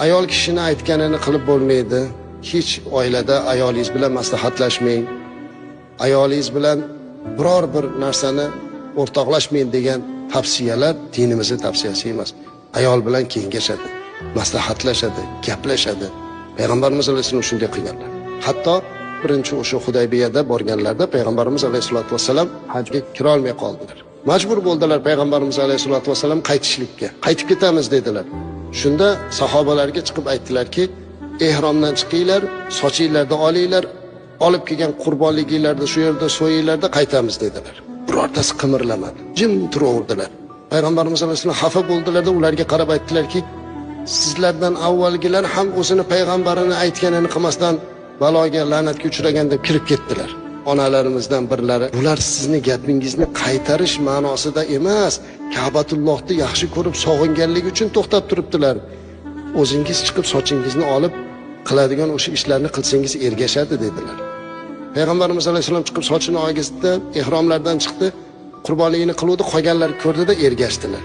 Ayol kishini aytganini qilib bo'lmaydi. Hech oilada ayolingiz bilan maslahatlashmang. Ayolingiz bilan biror bir narsani o'rtoqlashmang degan tavsiyalar dinimizning tavsiyasi emas. Ayol bilan kengashadi, maslahatlashadi, gaplashadi. Payg'ambarimiz alayhissalom shunday qilganlar. Hatto birinchi o'sha Hudaybiyada borganlarida payg'ambarimiz alayhissalatu vassalam hajga kirolmay qoldilar. Majbur bo'ldilar payg'ambarimiz alayhissalatu vassalam qaytishlikka. Qaytib ketamiz dedilar. Shunda sahobalarga chiqib aytdilarki, ehromdan chiqinglar, sochinglarni olinglar, olib kelgan qurbonliginglarni shu yerda so'yinglarda qaytamiz dedilar. Birortasi qimirlamadi. Jim turaverdilar. Payg'ambarimiz alayhissalom xafa bo'ldilarda ularga qarab aytdilarki, sizlardan avvalgilar ham o'zini payg'ambarini aytganini qilmasdan baloga, la'natga uchragan deb kirib ketdilar. Onalarimizdan birlari, bular sizni gapingizni qaytarish ma'nosida emas, Ka'batullohni yaxshi ko'rib sog'inganligi uchun to'xtab turibdilar. O'zingiz chiqib sochingizni olib qiladigan o'sha ishlarni qilsangiz ergashadi dedilar. Payg'ambarimiz alayhissalom chiqib sochini olgizdi, ehromlardan chiqdi, qurbonligini qiluvdi, qolganlar ko'rdida ergashdilar.